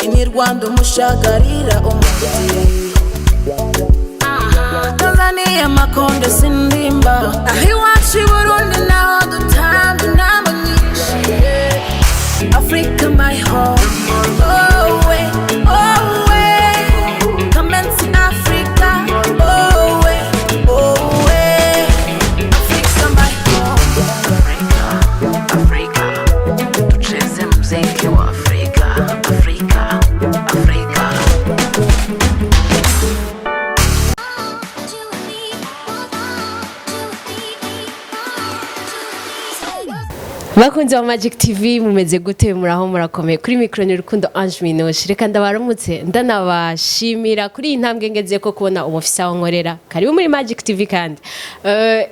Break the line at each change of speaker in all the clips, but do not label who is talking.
Inyarwanda umushagarira umuti. Tanzania Makonde sindimba, aho iwacu i Burundi naho dutamba inama nyinshi. Africa my home, oh way, oh way. Come and see Africa, oh way, oh way. Africa my home.
Afrika, Afrika, tucheze mziki wa Afrika, Afrika, Afrika.
Bakunzi ba Magic TV, mumeze gute? Muraho, murakomeye? Kuri mikoro ni Rukundo Ange Minouche. Reka ndabaramutse, ndanabashimira kuri iyi ntambwe ngeze ko kubona umufisa aho nkorera. Karibu muri Magic TV. Kandi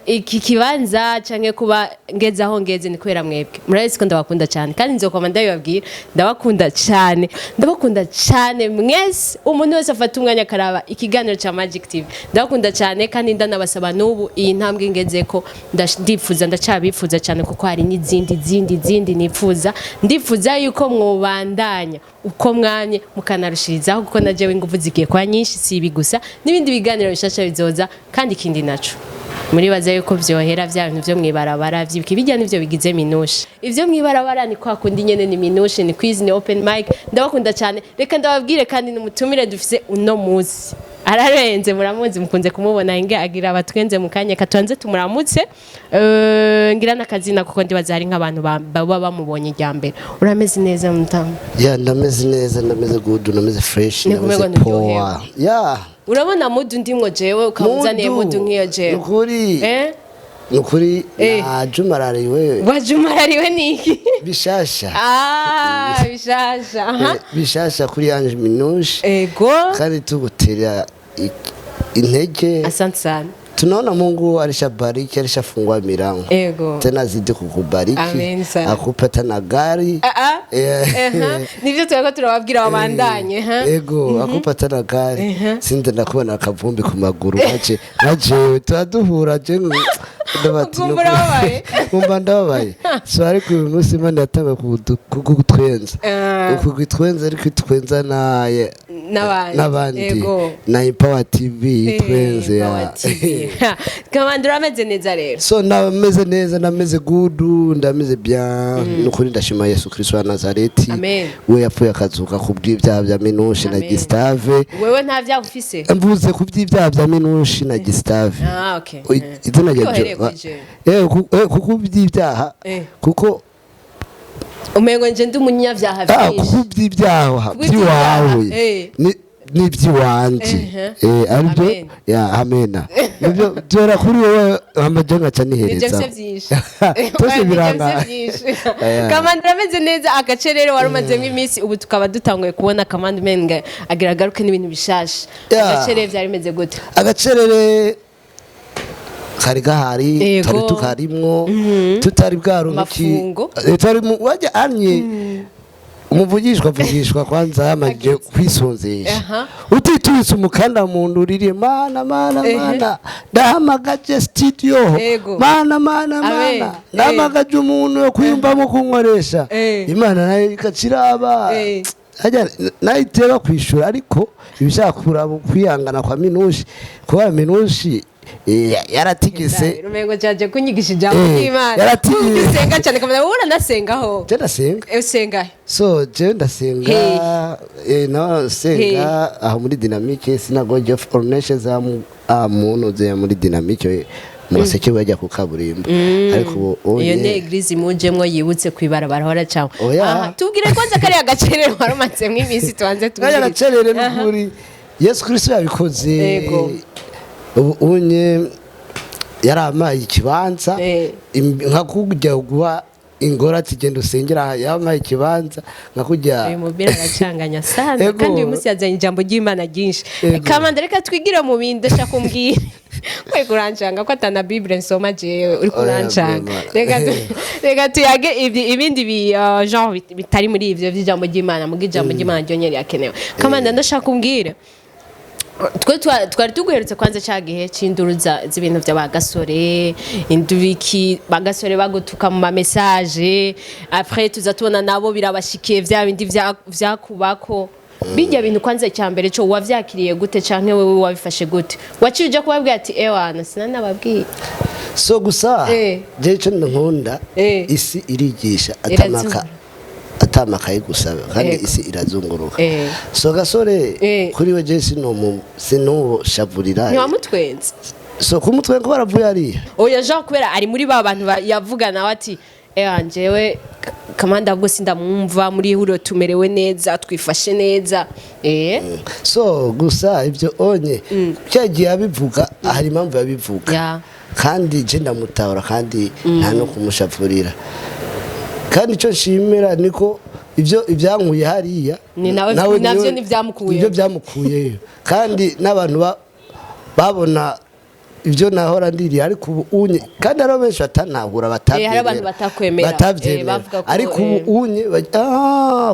iki kibanza canke kuba ngeze aho ngeze ni kubera mwebwe. Murabizi ko ndabakunda cyane, kandi nzokoma ndabibabwira. Ndabakunda cyane, ndabakunda cyane mwese. Umuntu wese afata umwanya akaraba ikiganiro cya Magic TV, ndabakunda cyane. Kandi ndanabasaba n'ubu iyi ntambwe ngeze ko ndifuza, ndacyabifuza cyane, kuko hari n'izindi zindi zindi nifuza. Ndifuza yuko mwobandanya uko mwamye mukanarushirizaho, kuko na jewe ingufu zigiye kuba nyinshi. Si ibi gusa, n'ibindi biganiro bishasha bizoza. Kandi ikindi naco, muribaza yuko vyohera vya bintu vyo mwibarabara vyibiki bijya nivyo bigize Minouche. Ivyo mwibarabara ni kwa kundi nyene, ni Minouche, ni quiz, ni open mic. Ndabakunda cyane. Reka ndababwire kandi n'umutumire dufise uno musi ararenze. Muramuzi, mukunze kumubona inge agira abatwenze. Mu kanya katubanze tumuramutse. Ngira n'akazina, kuko ndibaza hari nk'abantu baba bamubonye irya mbere. Urameze neza, mutamu?
Yeah, ndameze neza, ndameze good, ndameze fresh.
Ni
Ndameze
kumerwa nturyohewe.
poa, yeah.
Urabona mood ndimwo jewe, ukaba mood nk'iyo jewe.
Nukuri.
Eh.
Nukuri.
Eh.
Najumarariwe.
Wajumarariwe niki?
Bishasha.
Ah, bishasha, aha.
Bishasha kuri Ange Minouche.
Ego.
Kandi tugutera intege.
Asante sana.
Tunaona Mungu alishabariki, alishafungua milango.
Ego.
Tena azidi kukubariki.
Amen sana.
Akupe tena gari.
Ah, ah.
Eh.
Aha. Nivyo turiko turababwira, babandanye ha.
Ego, akupa tena gari. Sinde ndakubona akavumbi ku maguru nkaje nkajewe turaduhura je ndabati.
Ukumva urababaye?
Kumva ndababaye. So ariko uyu munsi Imana yatangiye kugutwenza.
Ah.
Kugutwenza, ariko itwenza naye
n'abandi.
N'abandi.
Ego.
Na Empower TV itwenze ya.
Power TV. Kamanda, urameze neza rero?
So ndameze neza, ndameze good, ndameze bien. Nukuri ndashima Yesu Kristo wa Nazareti.
Amen.
We yapfuye akazuka ku bw'ibyaha bya Minouche na
Amen.
Gustave.
Wewe nta vyaha ufise?
Mvuze ku by'ibyaha bya Minouche na Gustave.
Ah, okay.
Izina rya
Kuko wahereye kuri jewe.
Kuko by'ibyaha kuko
Umengo nje ndi umunyavyaha
ah,
vyinshi.
kuko by'ibyaha
Kubw'ibyaha,
by'iwawe n'iby'iwanje.
Ehe.
Aribyo.
Amen.
Ya, amena. Nibyo byora kuri wowe amaje ngaca
Nivyo
nihereza.
mfise vyinshi.
Twese
Nivyo
biranga.
mfise vyinshi.
Aya.
Kamanda, urameze neza. Agace rero wari umazemo iminsi, ubu tukaba dutanguye kubona Kamanda umenga agira agaruke n'ibintu bishasha.
Yeah.
Agace rero vyari bimeze gute?
Agacerere kari gahari.
Yego.
Twari tukarimwo, tutari bwaronke
Mafungo.
Twari wajya amye umuvugishwa avugishwa kwanza yamajije kwisonzesha. Utituritse umukanda mu nda, uririye mana, mana, mana, ndahamagaje studio.
Ego.
Mana, mana,
Amen.
mana, ndahamagaje umuntu yo kwiyumvamo kunkoresha. Imana nayo ikaciraba. Ajya nayo iteba kwishura, ariko ibishaka kuraba kwihangana kwa Minouche, kuba Minouche yaratigise.
Umengo cyaje kunyigisha ijambo ry'Imana. Usenga cyane, Kamanda? Wowe uranasengaho?
Je ndasenga.
Usenga?
So je ndasenga. Nawe nsenga aho muri Dynamique Synagogue of All Nations, muntu ze muri Dynamique mu Gaseke, bajya ku kaburimbo, ariko ubu
Iyo ni
onye
église mujemwo yibutse kwibarabara hora cawe?
Oya.
Aha, tubwire kwanza kariya gacerere wari umazemwo iminsi, tubanze
kariya
tubwire.
gacerere, n'ukuri Yesu Kristo yabikoze. Ubu unye yarampaye ikibanza. Nka kujya guha ingora ati genda usengera aha, yampaye ikibanza nka kujya.
Uyu mubiri aracanganya sana.
Ego.
Kandi uyu munsi yazanye ijambo ry'Imana ryinshi.
Ego.
Kamanda, reka twigire mu bindi. Ndashaka kumbwira kwe kurancanga ko atana Bible nsoma jewe, uri
Oya,
kurancanga.
Bwema.
Reka tuyage ibindi genre bitari muri ivyo vy'ijambo ry'Imana, muga ijambo ry'Imana ryo nyene rirakenewe. Kamanda, ndashaka kumbwira Twe twari tuguherutse kwanza ca gihe c'induru z'ibintu vy'abagasore, induriki bagasore bagutuka mu ma message. Après tuza tubona nabo birabashikiye vya bindi vyakubako bijya bintu. Kwanza cya mbere cyo, wavyakiriye gute, canke wewe wabifashe gute? Waciye uja kubabwira ati: "Ewana, sinanababwiye"?
So gusa je ico nkunda, isi irigisha atamaka
Irazunguruka.
atamakaye gusa, kandi isi irazunguruka. So Gasore, kuri we je sinubushavurira.
Ntiwamutwenze?
So kumutwenga ko baravuye hariya?
Oya, Jean, kubera ari muri ba bantu yavuga nawe ati: "Ewa, njyewe kamanda ahubwo sindamwumva muri ihuriro, tumerewe neza, twifashe neza."
So gusa ibyo onye cyagiye abivuga, hari impamvu yabivuga. Kandi je ndamutahura, kandi nta no kumushavurira. Kandi icyo nshimira niko ibyo ibyankuye hariya
Ni nawe- navyo nivyamukuyeyo.
Nibyo byamukuyeyo, kandi n'abantu babona ibyo nahora ndiriye, ariko ubu unye, kandi hariho benshi batanahura,
Eh, hari abantu
batabyemera,
batakwemera.
batabyemera.
Bavuga ko,
Ariko ubu unye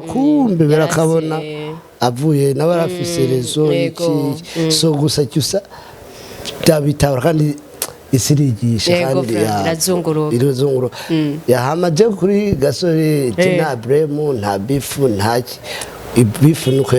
kumbe birakabona avuye nawe arafise réseau iki. So gusa cyusa byabitahura, kandi isi irigisha. Kandi
frère, irazunguruka.
Irazunguruka. Yahama je kuri Gasore, je nta blame, nta beef, nta beef, nuko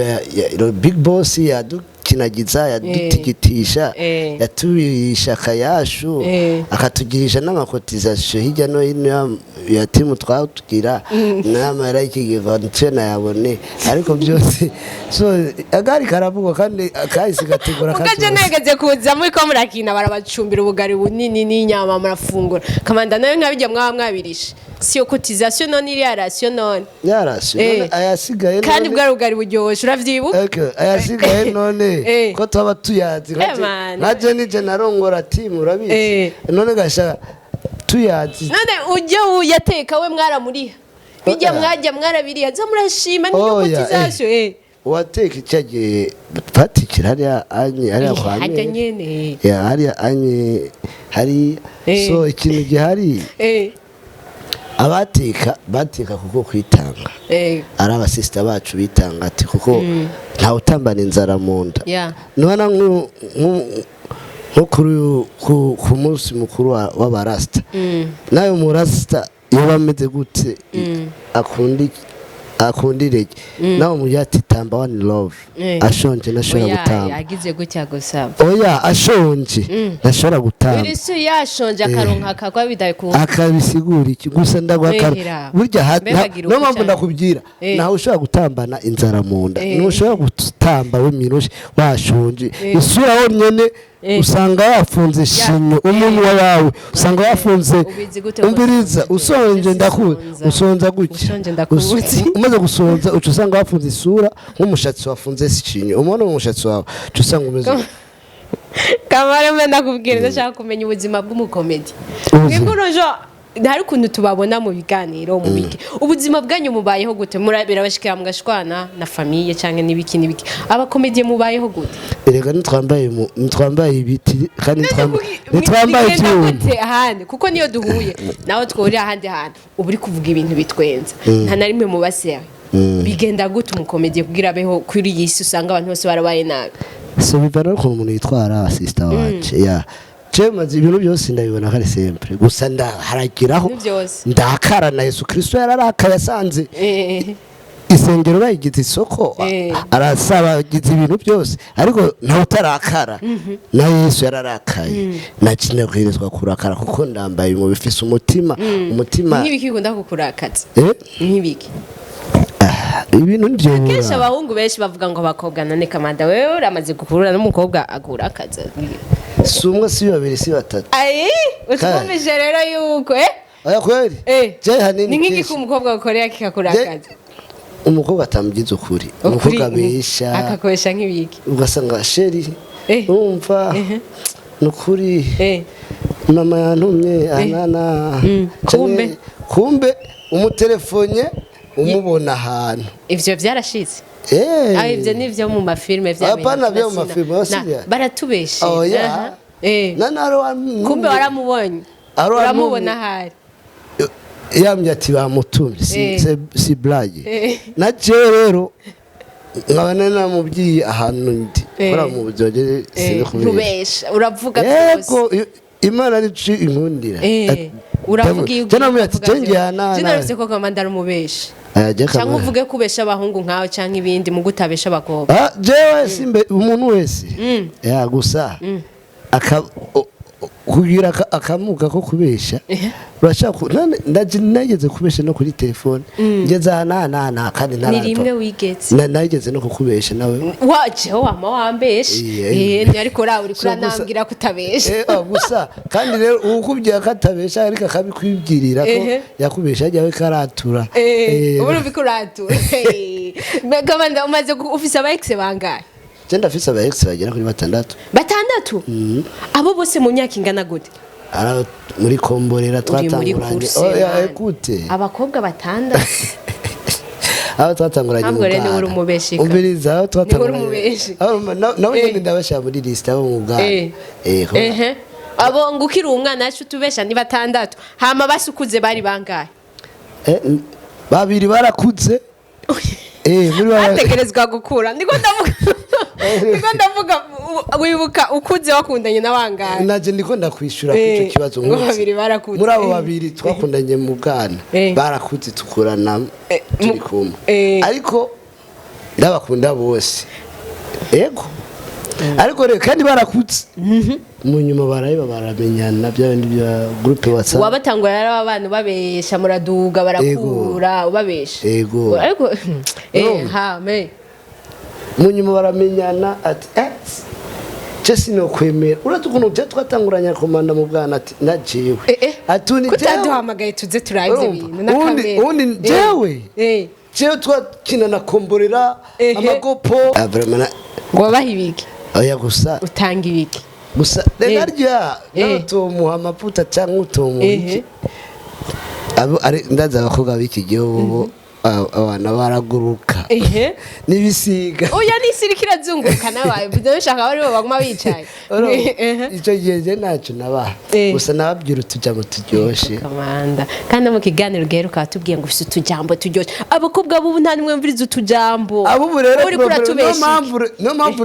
big boss yadukinagiza, yadutigitisha, yaturisha akayashu, akatugirisha n'ama cotisation hirya no hino ya timu twatugira n'amahera y'ikigega nayabone, ariko byose so agari karavugwa, kandi kahise gategura
Mugaje
kazoza.
Nageze kuza muri ko murakina, barabacumbira ubugari bunini n'inyama, murafungura. Kamanda nayo nkabijya mwaba mwabirishe, siyo cotisation none, iriya ration none?
Yarashe none ayasigaye
Kandi
none
bwari ubugari buryoshe, uravyibuka?
Okay, ayasigaye none ko twaba tuyazi
Eh, man.
nkaje nije narongora timu, urabizi, none gasha tuyazi.
None ujya uyateka we, mwaramuriha bijya?
Oya.
Mwajya mwarabiriha, za murashima niyo
Oya,
cotisation.
Uwateka icyo gihe patikira hariya anye hariya kwa
Hajya
Meri.
nyene.
Ya, hariya anye hari. So ikintu gihari, abateka bateka kuko kwitanga, ari abasisita bacu bitanga ati kuko ntawe utambana inzara mu nda. Nubona nko kuri ku munsi mukuru w'abarasita, nawe murasita iyo bameze gute, akunda irege, nawe umubwira ati: "Tamba one love." Ashonje ntashobora
Oya,
gutamba.
Yagize gutya gusa.
Oya, ashonje ntashobora gutamba.
Biri si yashonje akaronka akagwa bidakunda.
Akabisigura iki gusa ndaguhakana.
Behera.
Burya
Mbe bagira
niyo
uko
mpamvu
cyane.
ndakubwira, ntawe ushobora gutambana inzara mu nda. Ntushobora gutamba w'iminushe washonje, isura wonyene usanga wafunze shinyo, umunwa wawe usanga wafunze.
Ubizi gute ko
Umviriza,
usonje?
usonje ndakuzi.
Usonza.
Usonza gutya.
Ushonje ndakuzi.
Umaze gusonza uca usanga wafunze isura nk'umushatsi wafunze shinyo, umubona umushatsi wawe uca usanga umeze
Kamara, mbe ndakubwira, ndashaka kumenya ubuzima bw'umukomedi.
Ubuzima.
Mwebwe urujo hari ukuntu tubabona mu biganiro, mu biki, ubuzima bwanyu mubayeho gute? Birabashikira mugashwana na famille canke n'ibiki n'ibiki? Abakomediye mubayeho gute?
Erega ntitwambaye ibiti, kandi ntitwambaye
Bigenda
ibyuma.
gute ahandi? Kuko niyo duhuye nawe, twahurira ahandi hantu, uba uri kuvuga ibintu bitwenza, nta na rimwe mubasera. Bigenda gute umukomediye kugira abeho kuri iyi si usanga abantu bose barabaye nabi?
So bivana n'ukuntu umuntu yitwara, sister wanje. Ya, je maze ibintu byose ndabibona ko ari simple, gusa ndaharagiraho.
Ni byose.
Ndakara na Yesu Kristo yararakaye, asanze isengero bayigize isoko, arasaba agize ibintu byose, ariko ntawe utarakara, na Yesu yararakaye. Nakinabwirizwa kurakara kuko ndambaye umubiri ufise umutima, umutima.
Nk'ibiki bikunda kukurakaza?
Eh?
Nk'ibiki?
Ibintu
Kenshi
ntibyobura.
abahungu benshi bavuga ngo abakobwa. None kamanda, wewe uramaze guhura n'umukobwa akurakaza?
Si umwe, si babiri, si batatu.
Ayi, utwumvise rero yuko
Oya kweli. Je hanini
Ni nk'iki
kenshi
umukobwa agukorera kikakurakaza?
Umukobwa atamugize ukuri, umukobwa abesha.
Akakoresha nk'ibiki?
Ugasanga: "Chéri, umva, ni ukuri, mama yantumye anana."
Kumbe.
Kumbe umutelefone umubona ahantu.
Ivyo vyarashitse? Ah, ivyo ni ivyo mu mafilme vya
Hapana,
bintu
vyo mu
tunasina.
mafilme, wasiriya.
Baratubeshe.
Oya.
Aha. Kumbe waramubonye?
Ari
Uramubona ahari?
Yambye ati bamutumye, si, si blague. Na jewe rero nkaba nari namubwiye ahantu ndi. Kora mu buzima je sinzi kubesha.
Ntubesha, uravuga byose.
Yego, Imana arico inkundira.
Uravuga iyo
Je namubwira ati
uvuga
je ngiye aha n'aha
Je
n'aha.
narumvise ko Kamanda ari umubeshi.
Je
Cyangwa
Kamanda.
uvuge ko ubesha abahungu nkawe cyangwa ibindi mu gutabesha abakobwa.
Ah, jewe simbe umuntu wese ya gusa aka kugira akamuga ko kubesha urashaka nageze kubesha no kuri telefone, ngeze aha n'aha n'aha n'aha kandi
Ni
ntarapfa.
rimwe wigetse.
Nageze no kukubesha nawe.
Wajeho wama wambesha.
Iye.
Ni ariko urawe uri
So gusa-
kuranambwira ko utabesha.
Gusa kandi rero uwukubwira ko atabesha ariko akabikwibwirira ko yakubesha ajyawe karatura.
Ubu urumva ko uratura. Kamanda, umaze ufise aba ex bangahe?
Je ndafise aba ex bagera kuri 6.
6? Abo bose mu myaka ingana gute?
Ara muri komborera
Uri muri
twatanguranye.
course,
Oya,
man.
écoute.
Abakobwa 6.
Aho twatanguranye
Ntabwo
mu
rero niwe uri
bwana.
umubeshi ka.
Umviriza, aho twatanguranye.
umubeshi.
Aho nawe nyine ndabashyira muri liste abo mu bwana.
Abo ngo ukiri umwana yacu utubesha ni 6, hama basukuze bari bangahe?
2 barakuze. Muri
Bategerezwa gukura, niko ndavuga, niko ndavuga. Wibuka ukuze wakundanye na bangahe?
Naje ndiko ndakwishura kuri icyo kibazo.
Ngo
Nkuze.
2 barakuze.
Muri abo 2 twakundanye mu bwana barakuze, tukurana turi kumwe. Ariko ndabakunda bose. Yego. Ariko rero kandi barakuze. Mu nyuma baraheba baramenyana bya bindi bya groupe WhatsApp.
Wabatangura rero abantu babesha, muraduga barakura ubabesha.
Ego.
Ariko
Urumva?
ha me
Mu nyuma baramenyana ati je sinokwemera uretse ukuntu je twatanguranye komanda mu bwana ati najewe ati ni jewe
Kutaduhamagaye tuze turabe ivyo
Urumva?
bintu na kamera.
Ubundi jewe jewe twakina na komborera amagopo. Ah, vraiment
Ngo wabaha ibiki?
Oya gusa
Utanga ibiki?
Gusa reka rya nawe utomuha amavuta cyangwa utomuha iki. Abo ari ndazi abakobwa b'iki gihugu bo abana baraguruka n'ibisiga.
Oya, n'isi iriko irazunguruka nabaye bishaka bari bo baguma bicaye.
Urumva? Icyo gihe je ntacyo nabaha. Gusa nababwira utujambo turyoshe.
Kamanda, kandi no mu kiganiro giheruka watubwiye ngo ufise utujambo turyoshe. Abakobwa b'ubu nta nimwe mviriza utujambo.
Abo ubu rero
Uriko uratubesha
niyo
iki?
mpamvu niyo mpamvu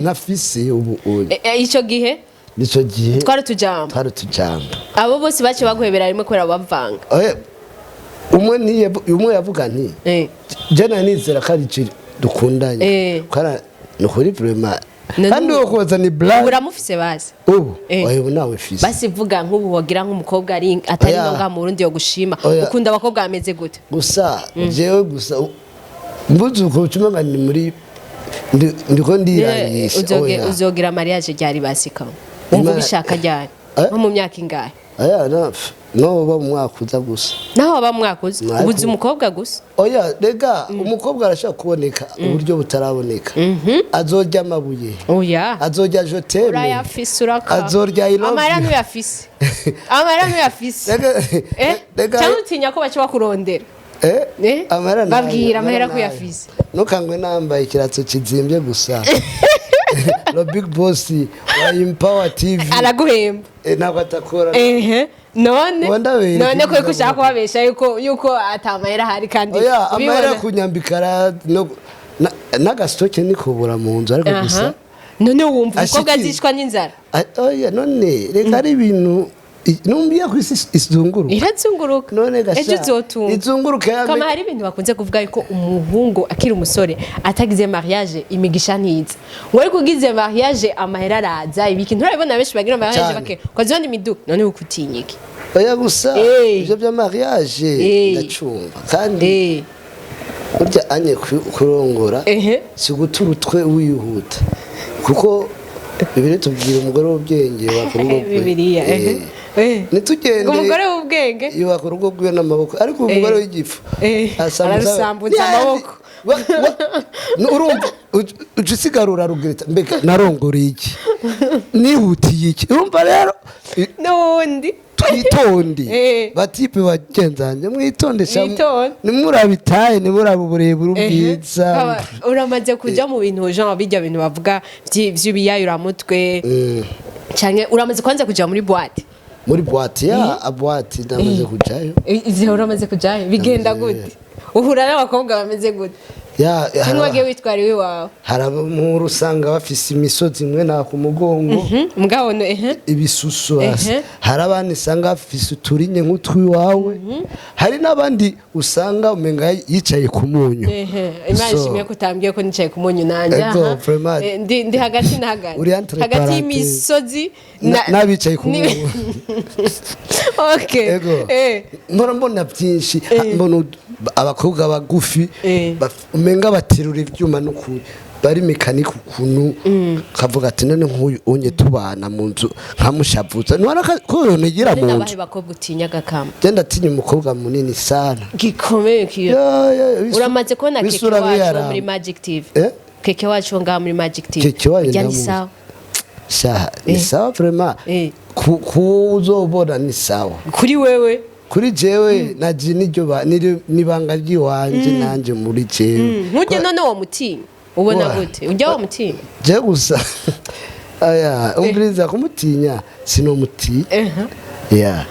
ntafise ubu ubu.
Ico gihe
Nicyo gihe
twari utujambo.
Twari utujambo.
Abo bose baciye baguhebera rimwe kubera bavanga.
Oya, umwe yavuga nti je nizera ko ari je dukundanye. Kara ni ukuri vraiment. Kandi uwo koza ni black.
Uramufise basi?
Ubu oya, ubu nawe fise.
Basi vuga nk'ubu wogira nk'umukobwa ari atari
Oya.
no ngaha mu Burundi yo gushima.
Oya.
Ukunda abakobwa bameze gute?
Gusa jewe gusa mbuze uko ucuma ni muri ndiko ndiranisha. Oya.
Uzogira mariage ryari basika? Wumva ubishaka ryari? Nko mu myaka ingahe?
Oya, no no uba mu mwaka uza gusa.
Naho waba mwakuze
Mwaka
ubuze umukobwa gusa.
Oya rega umukobwa arashaka kuboneka uburyo butaraboneka. Azorya amabuye.
Oya.
Azorya je t'aime.
Urayafise uraka.
Azorya I love
Amahera
you.
ntuyafise. Amahera ntuyafise.
Rega
Cyangwa utinya ko baca bakurondera?
Amahera nayo,
Babwira amahera ko
nayo.
uyafise.
Ntukangwe nambaye ikirato kizimbye gusa. Lo big boss wa Empower TV.
Araguhemba.
Ntabwo atakora.
None
Wenda wera
none ko
ikibuga
ushaka kubabesha yuko atamahera ahari kandi
Oya, amahera
ubibona.
kunyambika n'agasitoke nikubura mu nzu ariko gusa.
None wumva umukobwa
Ashikira.
azicwa n'inzara?
Oya none reka ari ibintu numbiye ku isi izunguruka.
Irazunguruka.
None gasha.
Ejo uzotunga.
Izunguruka ya
Kama hari ibintu bakunze kuvuga yuko umuhungu akiri umusore atagize mariage imigisha ntiza. Ngo ariko ugize mariage amahera araza ibiki, nturabibona benshi bagira mariage
Cyane.
bake ukazibona imiduga, none ukutinya iki?
Oya gusa ibyo bya mariage ndacumva kandi burya anye kurongora si gutura utwe wihuta kuko Bibiliya tubwira umugore w'ubwenge yubaka urugo rwe.
Bibiliya,
Nitugende
Umugore w'ubwenge
yubaka urugo rwiwe n'amaboko, ariko umugore w'igifu
Ararusambutsa amaboko.
Urumva uca usigarura rugreta mbega narongoreye iki nihutiye iki, urumva rero
n'ubundi
twitonde batipe bagenzanje mwitonde sha,
Mwitonde.
nimurabitaye nimuraba uburebure ubwiza.
Uramaze kuja mu bintu genre bijya bintu bavuga vy'ibiyayuramutwe canke uramaze kwanza kuja muri boîte?
Muri boîte ya boîte ndamaze kujayo.
Ivyo uramaze kujayo bigenda gute? Uhura n'abakobwa bameze gute?
Ya,
Cyangwa wagiye witwara iwawe?
Hari abamuru usanga bafise imisozi imwe na ku mugongo.
Mugabo no ehe.
Ibisusu hasi.
Ehe.
Hari abandi usanga bafise uturinye nk'utwiwawe, hari n'abandi usanga umenga yicaye ku munyu.
Ehe, Imana ishimwe ko utambwiye ko nicaye ku munyu nanjye.
Ego,
Aha.
vraiment.
Ndi hagati na hagati.
Uri entre
Hagati
parenthèses.
y'imisozi
N'abicaye ku munyu.
Okay.
Ego. Mpora mbona byinshi, mbona abakobwa bagufi umenga baterura ibyuma n'ukuri bari mécanique, ukuntu kavuga ati: "None nk'uyu unye tubana mu nzu nkamushavuza, ntubona ko yonigira
None
mu
nabahe
nzu?"
bakobwa utinya gakamba?
Je ndatinya umukobwa munini sana.
Gikomeye kiyo.
Ya, ya,
Uramaze kubona Keke
bisura
wacu wo
nk'iyaramba.
muri Magic TV?
Eh?
Keke wacu wo ngaha muri Magic TV.
Keke wanyu
Urya ni
ndamuzi.
sawa.
Sha, ni sawa vraiment. Ku uzobona ni sawa.
Kuri wewe?
Kuri jewe naje niryo nibanga ry'iwanje nanje muri jewe.
Ntujye none uwo mutinya ubona
Wa.
gute? Ujya wo mutinya?
Je gusa aya umviriza, kumutinya sinomutinya ya.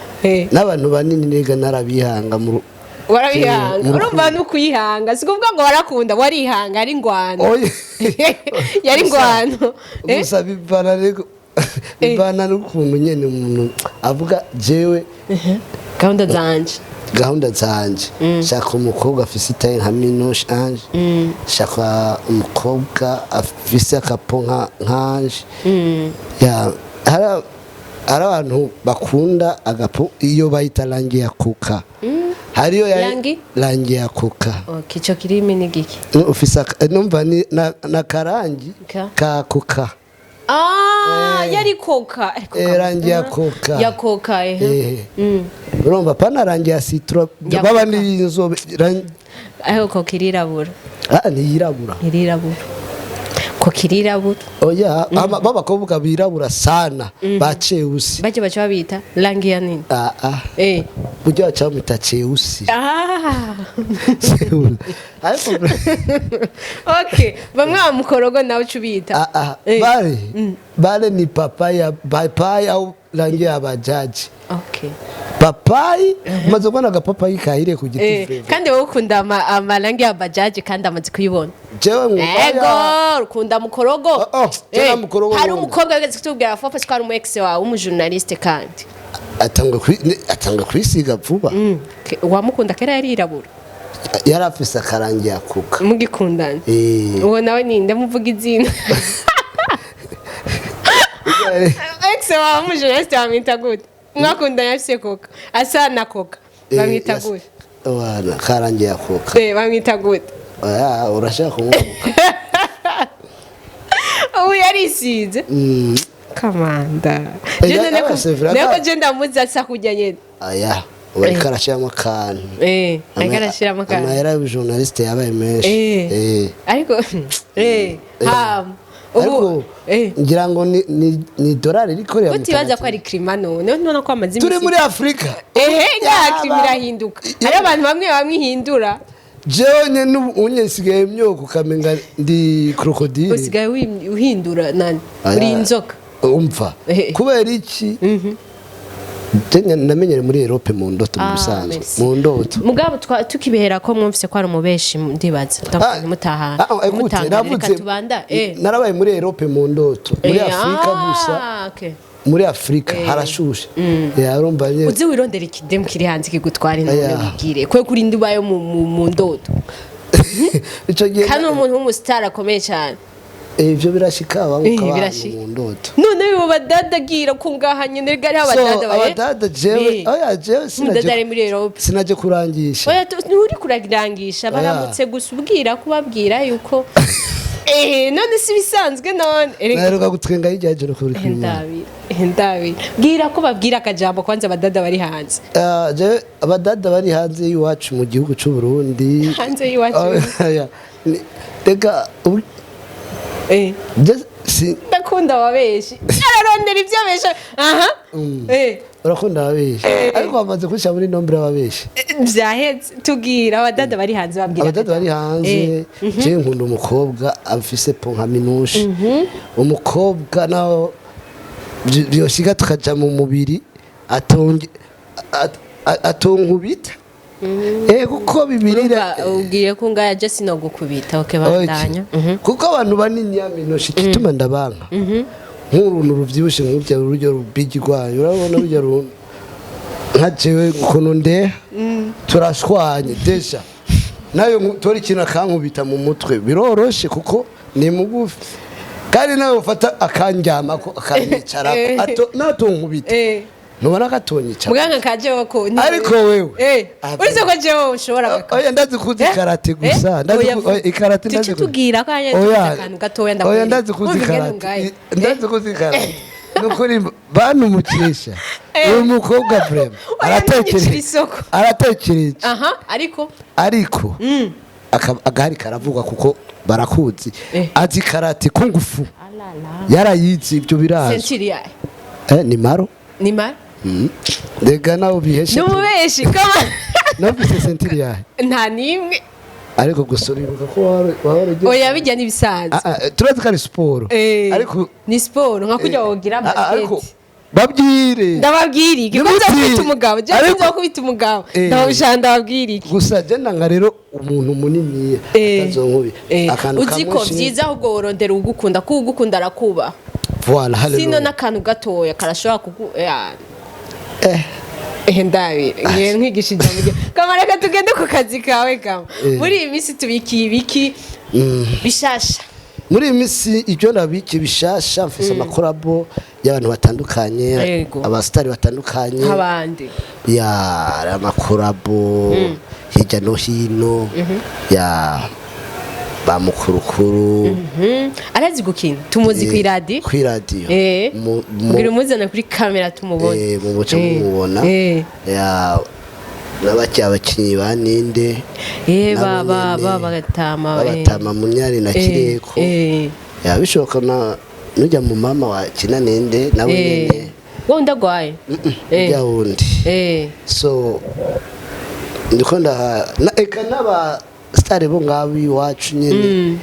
N'abantu banini nega narabihanga mu
Warabihanga?
Mu
Urumva n'ukuyihanga, si kuvuga ngo warakunda, warihanga, ari ingwano.
Oya.
Yari ingwano.
Gusa bivana rero, bivana n'ukuntu nyene umuntu avuga: jewe
Gahunda zanje.
Gahunda zanje, shaka umukobwa afise i taille nka Minouche Ange, shaka umukobwa afise akapo nka Ange. Ya, hari abantu bakunda agapo, iyo bayita rangi ya coca, hariyo ya
Rangi?
Rangi ya coca.
Okay, ico kirimi ni giki?
Ufise numva ni na karangi
Ka?
ka coca.
Ah, yari coca. Ariko
Rangi ya coca.
Ya coca, eh.
Eh. Urumva, pana rangi ya citron.
Ya
Baba
coca.
ni inzobe
Aho coca irirabura.
Ah, ntiyirabura.
Irirabura, coca irirabura.
Oya, b'abakobwa birabura sana ba cheusi.
Baje baca babita rangi ya nini?
Ah ah. Burya baca bamwita cheusi.
Ah.
Cheusi. Ariko
Okay, bamwe bamukorogo nawe uca ubita.
Ah ah, bale bale ni papaya, papai au rangi ya bajaji. Papai, umaze kubona agapapayi kahiriye ku giti? Frere.
Kandi wowe ukunda amarangi ya bajaji, kandi amaze kuyibona.
Jewe
Ego, ukunda mukorogo.
Oh, oh, je nta mukorogo
Hari
nkunda.
umukobwa wigeze kutubwira fofe ko ari umu ex wawe w'umujournaliste kandi.
Atanga kwisiga vuba.
Wamukunda kera yarirabura?
Yari afise akarangi ya coca.
Mugikundana?
Eh.
Uwo nawe ninde? Muvuga izina. Ex wawe w'umujournaliste bamwita gute? Mwakundanye afise coca, asa na coca, bamwita gute?
Wana karangi ya coca.
Bamwita gute?
Oya, urashaka kumwuka.
Ubu yarisize kamanda.
Eh,
Je none
c'est vrai.
nako je ndamuzi asa kurya nyene.
Aya, ubu ariko arashyiramo akantu.
Eh, ariko arashiramo akantu.
Amahera y'ubujournaliste yabaye menshi.
Eh. Ariko ha ubu
Ariko ngira ngo ni dolari riko rira.
Utibaza ko ari climat none none ko amaze
Turi
iminsi
muri Afurika.
Ehe, nga
Yaba.
climat irahinduka, hari abantu bamwe bamwe ihindura.
Jewe nyene ubu unye nsigaye myoka ukamenga ndi crocodile.
Usigaye uhindura nani?
Aya.
Uri inzoka.
Umva, kubera iki? Je namenyere muri Europe mu ndoto, mu
Ah,
bisanzwe.
merci.
Mu ndoto.
Mugabo tukibehera ko mwumvise ko ari umubeshi, ndibaza
Ah,
mutaha
ah, écoute,
mutangare, reka tubanda
narabaye muri Europe mu ndoto, muri Afurika gusa.
Okay.
Muri Afurika harashushe. Ya, urumva nyene.
Uzi wirondera ikidemu kiri hanze kigutwara inone.
Aya.
Wigire kwe kurinda ubayo mu ndoto.
Ico gihe
Kandi umuntu w'umusitari akomeye cyane.
Ivyo birashika bamwe
Eh,
abantu
birashika.
mu ndoto.
None ubu badadagira ko ngaha nyene rega hariho
So
abadada
abadada, jewe oya, jewe
Umudada ari muri Europe.
sinaje kurangisha.
Oya, nturi kurarangisha, baramutse gusa ubwira kubabwira yuko none si bisanzwe none. Erega
Naheruka gutwenga hirya y'ijoro kuri kw'Imana.
Ndabira ndabira, bwira ko babwira akajambo kwanza abadada bari hanze.
Ah, jewe abadada bari hanze y'iwacu mu gihugu c'u Burundi.
Hanze y'iwacu.
Oya, rega
Ndakunda ababeshi, ararondera ibyo abesha aha.
Urakunda ababeshi, ariko bamaze kunshyira muri nombre ababeshi.
Vyaheze, tubwira abadada bari hanze, babwira.
Abadada bari hanze, jewe nkunda umukobwa afise peau nka Minouche, umukobwa naho byoshiga tukaja mu mubiri atonkubita. Kuko bibirira.
Urumva ubwiye ko ngaya je sinogukubita. Okay, bandanya.
Kuko abantu banini ya Minushe, igituma ndabanka nk'uruntu ruvyibushe nk'urya ruryo rubigi rwayo, urabona rurya runtu, nka jewe ukuntu ndeha turashwanye déjà nayo tora ikintu akankubita mu mutwe biroroshe, kuko ni mugufi, kandi nawe ufata akandyamako akanyicarako natonkubita, ntubona ko atonyicara?
Muganga ka jewe ko
Ariko wewe
uretse ko jewe ushobora
Oya, ndazi kuzi karate gusa. Ndazi oya, ikarate ndazi
Tuce tubwira ko hanya
Oya.
akantu gatoya.
Oya, ndazi kuzi
Wumva ingene
karate.
ungaye.
Ndazi kuzi karate nukuri, bantu mukesha uyu mukobwa vraiment
Oya, ntunyicire
aratekereza,
isoko.
aratekereza.
Aha, ariko
Ariko agahari karavugwa kuko barakuzi. Azi karate kungufu, yarayizi, ibyo birazi.
Ceinture yayo?
Ni marron.
Ni marron.
Rega nawe ubiheshe.
Numubeshi kama.
Numvise ceinture yahe?
Nta nimwe.
Ariko gusa uribuka ko wahora ugira
Oya, bijya n'ibisanzwe.
Ah, ah, turazi ko ari siporo, ariko
Ni siporo nka kujya wogira
ariko
basket.
Babwire.
Ndababwira iki ko
Nimuti.
nzakubita umugabo je? Nzakubita umugabo. Ndababwira, ndababwira iki?
Gusa je nanga rero umuntu munini atazonkubi akantu
Uzi ko
kamwe.
vyiza ahubwo worondera ugukunda, ko ugukunda arakuba.
Voilà,
sino
hallelujah.
N'akantu gatoya karashobora kugu ndabira ngiye nkwigisha ijambo kama. Reka tugende ku kazi kawe kama. Muri iyi minsi tubikiye ibiki bishasha?
Muri iyi minsi ibyo nabiki bishasha, mfise amacollabo y'abantu batandukanye, abasitari batandukanye.
Nk'abandi?
Ya, amacollabo hirya no hino ya ba mukurukuru.
Arazi gukina, tumuzi ku iradi.
Kw'iradiyo.
Kugira umuzana kuri kamera tumubone.
Mu muco mumubona. Ya, n'abaki abakinyi ba ninde
ba
nabo
ba
nyene,
ba bagatama.
Babatama Munyari na Kireko. Ya, bishoboka na nujya mu mama wakina ninde nawe nyene.
Wowe ndagwaye.
Ujya wundi. So ndiko ndaha na eka n'aba star bo ngabo iwacu nyene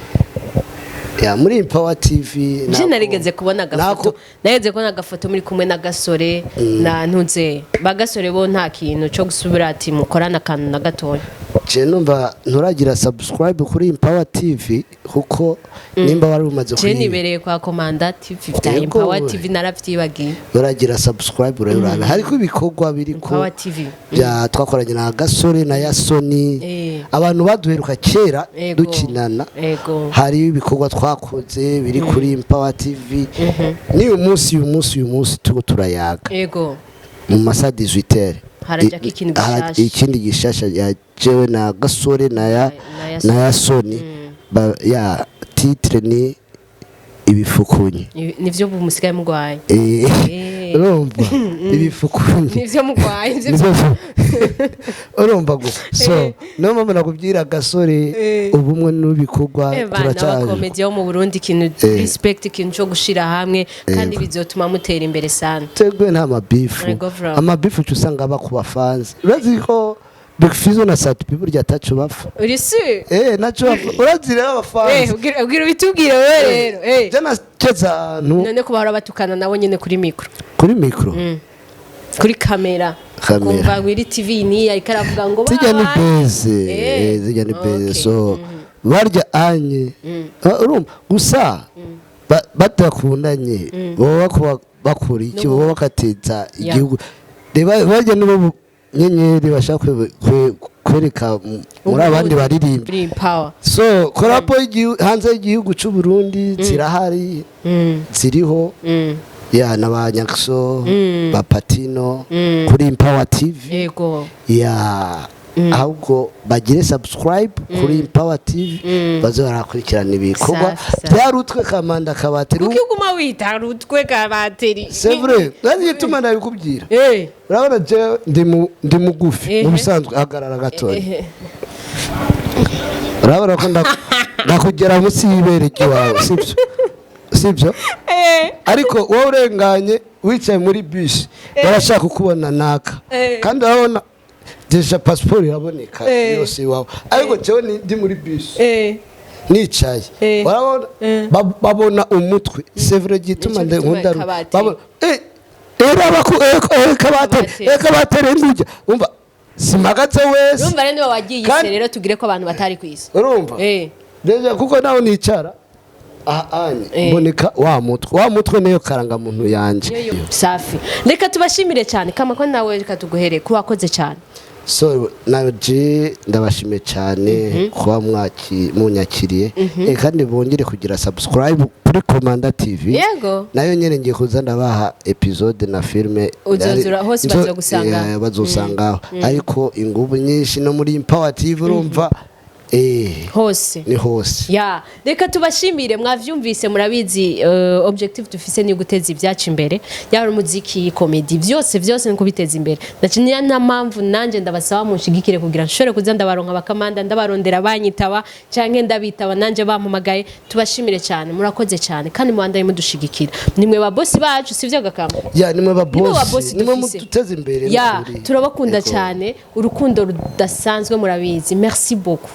ya muri Power TV.
Je narigeze kubona agafoto, narigeze kubona agafoto muri kumwe na Gasore na ntuze ba Gasore. Bo nta kintu cyo gusubira ati mukorana akantu na gatoya?
Je numva nturagira subscribe kuri Power TV, kuko nimba wari umaze
Je nibereye kwa Komanda TV bya
Yego.
Empower TV naravyibagiye.
Uragira subscribe urayurabe, hariko ibikorwa biriko
Empower TV.
bya twakoranye na Gasore na Yasoni, abantu baduheruka kera dukinana. Hari ibikorwa twakoze biri kuri Power TV n'uyu munsi, uyu munsi turiko turayaga mu masaha 18h.
Harajako ikintu gishasha.
Ikindi gishasha ya jewe na Gasore na ya
Na Yasoni.
na Yasoni. Ya titre ni Ibifukunyi.
Nivyo musigaye mugwaye.
Urumva ibifukunyi?
Nivyo mugwaye nivyo.
Urumva gusa, so niyo mpamvu nakubwira Gasore, ubumwe n'ibikorwa
Bana
turacyari
abakomedi bo mu Burundi, ikintu respect, ikintu cyo gushira hamwe, kandi bizotuma mutera imbere sana.
Twebwe nta mabifu.
Yego, bro.
Amabifu uca usanga aba ku bafanzi. Urazi ko Big Fizzo na Sat-B burya ataco bapfa?
Uri sûr?
Naco bapfa, urazi rero abafanzi.
Ubwira ubitubwire wewe rero.
Je nageze ahantu.
None ko bahora batukana nabo nyene kuri micro?
Kuri micro?
Kuri kamera.
Kamera.
Kumva ngo iri TV ni ariko aravuga ngo
Zijya ni
"Baba."
beze. Zijya ni beze. So barya anye. Ah, urumva gusa batakundanye baba bakora iki? Baba bakateza igihugu. Reba barya nibo nyenyeri bashaka kwereka muri abandi baririmba.
Muri power.
So collabo hanze y'igihugu cy'u Burundi zirahari, ziriho, ya na ba Nyakso, ba Patino kuri Empower TV. Ya, ahubwo bagire subscribe kuri Empower TV, baze barakurikirana ibikorwa
Safi, safi.
byarutwe kamanda kabateri.
Kuki uguma wita rutwe kabateri?
C'est vrai, nazi gituma ndabikubwira. Urabona jewe ndi mugufi mu bisanzwe, hagarara gatoya. Urabona ko ndakugera munsi y'ibere ry'iwawe, sibyo? Sibyo? Ariko wowe urenganye wicaye muri bisi, barashaka kukubona naka, kandi urabona déjà pasiporo iraboneka yose iwawe, ariko jewe ndi muri bisi nicaye, urabona babona umutwe. C'est vrai, gituma
Nico gituma
nkunda
kabateri.
babona era baku kabateri.
Kabateri.
Kabateri ndujya umva. Simpagaze wese.
Urumva rero, niba wagiye ise, rero tugire ko abantu batari ku isi.
Urumva? Déjà kuko nawe nicara aha anye, mboneka wa mutwe, wa mutwe niyo karangamuntu yanje.
Safi, reka tubashimire cyane. Kama ko nawe reka tuguhere ko wakoze cyane.
So naje ndabashimiye cyane kuba munyakiriye. Kandi bongere kugira subscribe kuri Komanda TV. Nayo nyene ngiye kuza ndabaha episode na filme.
Uzozura hose, bazogusanga.
Bazosangaho, ariko ingubu nyinshi no muri Empower TV, urumva,
Hose.
Ni hose.
Ya, reka tubashimire. Mwavyumvise, murabizi, objective dufise ni guteza ibyacu imbere, yaba umuziki, comedy, byose byose ni kubiteza imbere. Naci niyo na mpamvu nanje ndabasaba munshigikire kugira nshobore kuza ndabaronka bakamanda, ndabarondera banyitaba canke ndabitaba nanje bampamagaye. Tubashimire cyane, murakoze cyane, kandi mubandaye mudushigikira. Nimwe ba boss bacu, sivyo gakama?
Ya, nimwe ba
Nimwe ba
boss,
boss
nimwe
dufise.
muduteza imbere
Ya,
n'ukuri.
turabakunda
Ego.
cyane, urukundo rudasanzwe, murabizi. Merci beaucoup.